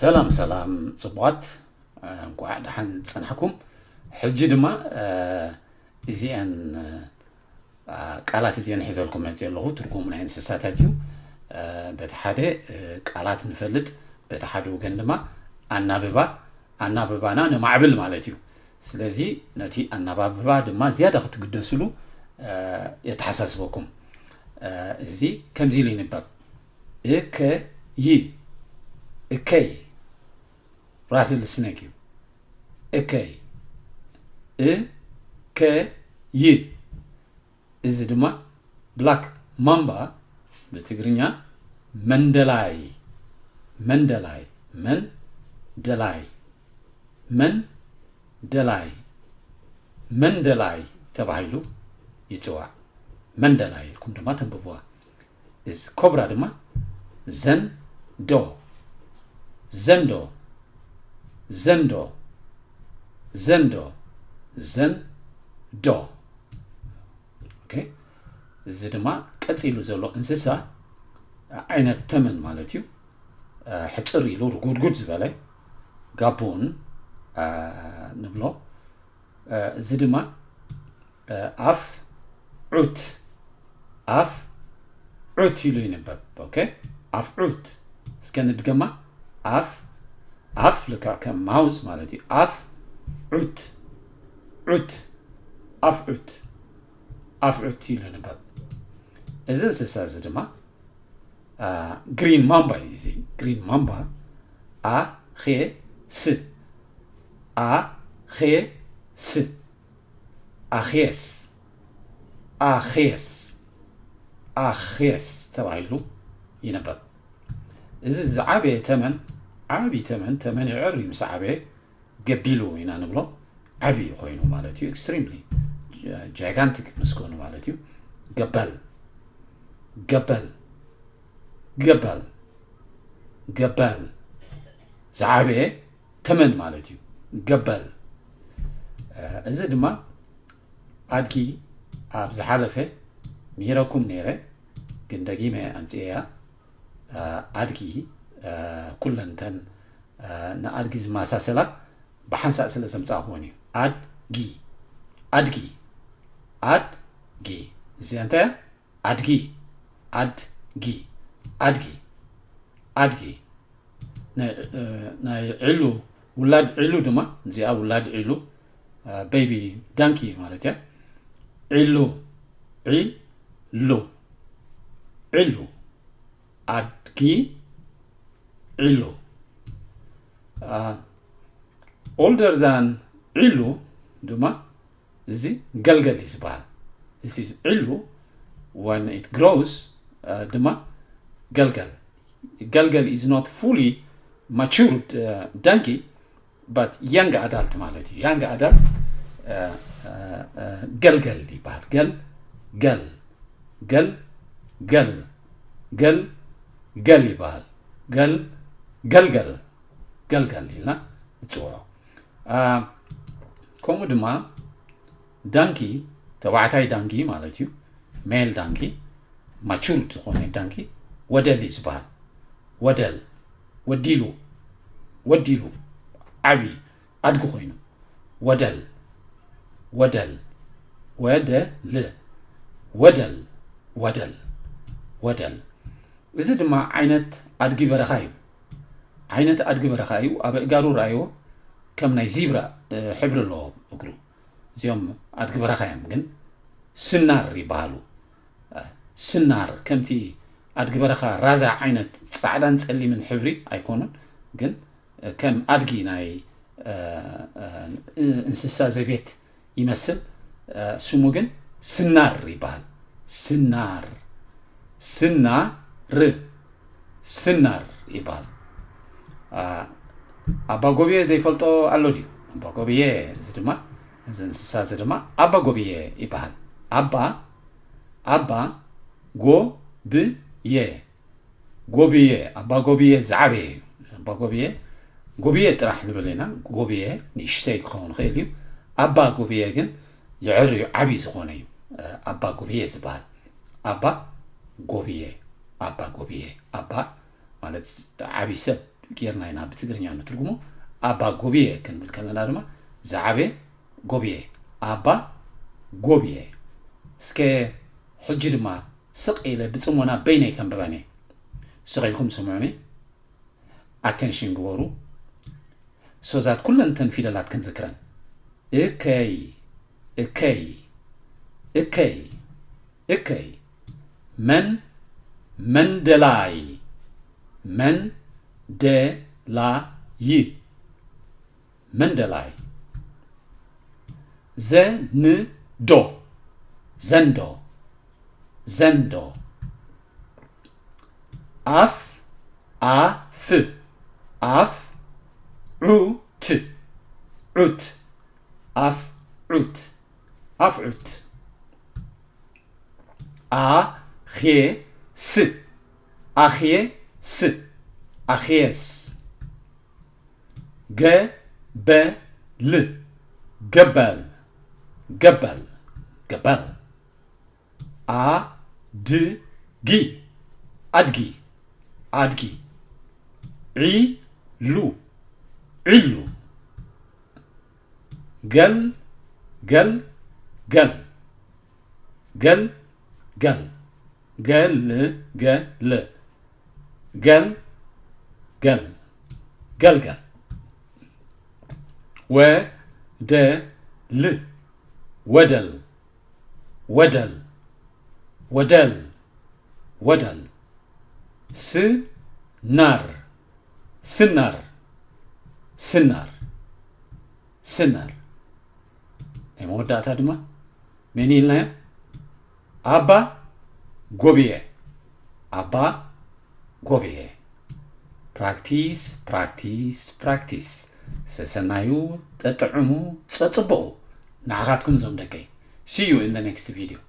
ሰላም ሰላም ጽቡቓት፣ እንቋዕ ደሓን ጸናሕኩም። ሕጂ ድማ እዚአን ቃላት እዚአን ሒዘልኩም መፅእ ኣለኹ። ትርጉሙ ናይ እንስሳታት እዩ። በቲ ሓደ ቃላት ንፈልጥ፣ በቲ ሓደ ወገን ድማ ኣናብባ ኣናብባና ነማዕብል ማለት እዩ። ስለዚ ነቲ ኣናባብባ ድማ ዝያዳ ክትግደስሉ የተሓሳስበኩም። እዚ ከምዚ ኢሉ ይንበብ። እከይ እከይ ራትል ስነክ እዩ። እከይ እከይ እዚ ድማ ብላክ ማምባ ብትግርኛ መንደላይ መንደላይ መን ደላይ መን ደላይ መንደላይ ተባሂሉ ይፅዋዕ። መንደላይ ኢልኩም ድማ ተንብብዋ። እዚ ኮብራ ድማ ዘንዶ ዘንዶ ዘንዶ ዘንዶ ዘንዶ። ኦኬ፣ እዚ ድማ ቀፂሉ ዘሎ እንስሳ ዓይነት ተመን ማለት እዩ። ሕፅር ኢሉ ርጉድጉድ ዝበለ ጋቦን ንብሎ። እዚ ድማ ኣፍ ዑት ኣፍ ዑት ኢሉ ይንበብ። ኦኬ፣ ኣፍ ዑት። እስከ ንድገማ። ኣፍ ኣፍ ልክዕ ከም ማውዝ ማለት እዩ። ኣፍ ዑት ዑት ኣፍ ዑት ኣፍ ዑት ኢሉ ይንበብ። እዚ እንስሳ እዚ ድማ ግሪን ማምባ እዩ። እዚ ግሪን ማምባ ኣ ኼ ስ ኣ ኼ ስ ኣኼስ ኣኼስ ኣኼስ ተባሂሉ ይንበብ። እዚ ዝዓበየ ተመን ዓብዪ ተመን ተመን የዕር እዩ። ምስ ዓበየ ገቢሉ ኢና ንብሎ። ዓብዪ ኮይኑ ማለት እዩ። ኤክስትሪምሊ ጃይጋንቲክ ምስ ኮኑ ማለት እዩ። ገበል ገበል ገበል ገበል ዝዓበየ ተመን ማለት እዩ። ገበል እዚ ድማ ኣድጊ ኣብ ዝሓለፈ ምሂረኩም ነይረ፣ ግን ደጊመ ኣምፅኤያ። ኣድጊ ኩለን እተን ንኣድጊ ዝመሳሰላ ብሓንሳእ ስለ ዘምፃእኩወን እዩ። ኣድጊ ኣድጊ ኣድጊ እዚኣ እንታይ እያ? ኣድጊ ኣድጊ ኣድጊ ኣድጊ ናይ ዕሉ ውላድ ዕሉ ድማ እዚኣ ውላድ ዕሉ ቤቢ ዳንኪ ማለት እያ። ዕሉ ዒሉ ዕሉ ኣድጊ ዕሉ ኦልደር ዛን ዕሉ ድማ እዚ ገልገል እዩ ዝበሃል። This is ዕሉ when it grows ድማ ገልገል ገልገል is not fully matured donkey but young adult ማለት እዩ። Young adult ገልገል ይበሃል። ገል ገል ገል ገል ገል ገል ይበሃል። ገል ገልገል ገልገል ኢልና ንፅውዖ። ከምኡ ድማ ዳንኪ ተባዕታይ ዳንኪ ማለት እዩ። ሜል ዳንኪ ማቹርድ ዝኾነ ዳንኪ ወደል እዩ ዝበሃል። ወደል ወዲሉ ወዲሉ ዓብዪ ኣድጊ ኮይኑ ወደል ወደል ወደል ወደል ወደል ወደል። እዚ ድማ ዓይነት ኣድጊ በረኻ እዩ። ዓይነት ኣድጊ በረኻ እዩ። ኣብ ኣእጋሩ ረኣይዎ ከም ናይ ዚብራ ሕብሪ ኣለዎ እግሩ። እዚኦም ኣድጊ በረኻ እዮም፣ ግን ስናር ይበሃሉ። ስናር ከምቲ ኣድጊ በረኻ ራዛ ዓይነት ፃዕዳን ፀሊምን ሕብሪ ኣይኮኑን፣ ግን ከም ኣድጊ ናይ እንስሳ ዘቤት ይመስል። ስሙ ግን ስናር ይበሃል። ስናር ስናር ስናር ይበሃል። ኣባ ጎብየ ዘይፈልጦ ኣሎ ድዩ? ኣባ ጎብየ እዚ ድማ እዚ እንስሳ እዚ ድማ ኣባ ጎብየ ይበሃል። ኣባ ኣባ ጎብየ ጎብየ ኣባ ጎብየ ዝዓበየ እዩ። ኣባ ጎብየ ጎብየ ጥራሕ ንብል ኢና። ጎብየ ንእሽተይ ክኸውን ይኽእል እዩ። ኣባ ጎብየ ግን ይዕር እዩ፣ ዓብዪ ዝኾነ እዩ። ኣባ ጎብየ ዝበሃል ኣባ ጎብየ ኣባ ጎብየ ኣባ ማለት ዓብዪ ሰብ ጌርና ኢና ብትግርኛ ንትርጉሞ። ኣባ ጎብየ ክንብል ከለና ድማ ዝዓበየ ጎብየ፣ ኣባ ጎብየ። እስከ ሕጂ ድማ ስቕ ኢለ ብጽሞና በይነይ ከንብበን እየ። ስቕ ኢልኩም ስምዑኒ። ኣቴንሽን ግበሩ። ሶዛት ኩለን እተን ፊደላት ክንዝክረን። እከይ፣ እከይ፣ እከይ፣ እከይ። መን፣ መንደላይ። መን፣ ደ፣ ላ፣ ይ። መንደላይ። ዘ፣ ን፣ ዶ። ዘንዶ። ዘንዶ። ኣፍ፣ ኣ፣ ፍ። ኣፍ፣ ዑ፣ ት። ዑት። ኣፍ፣ ዑት። ኣፍ፣ ዑት። ኣ፣ ኼ፣ ስ። ኣኼ፣ ስ። ኣኼስ። ገ፣ በ፣ ል። ገበል። ገበል። ገበል። ኣ፣ ድ፣ ጊ። ኣድጊ። ኣድጊ። ዒ፣ ሉ። ዒሉ። ገል፣ ገል፣ ገል። ገል፣ ገል። ገል፣ ገል። ገል፣ ገል። ገልገል። ወ፣ ደ፣ ል። ወደል። ወደል። ወደል። ወደል። ስ፣ ናር። ስናር። ስናር። ስናር። ናይ መወዳእታ ድማ መን ኢልናዮ? ኣባ ጎብየ። ኣባ ጎብየ። ፕራክቲስ፣ ፕራክቲስ፣ ፕራክቲስ። ሰሰናዩ፣ ጠጥዕሙ፣ ጸጽብቑ። ንዓኻትኩም እዞም ደቀይ። See you in the next video.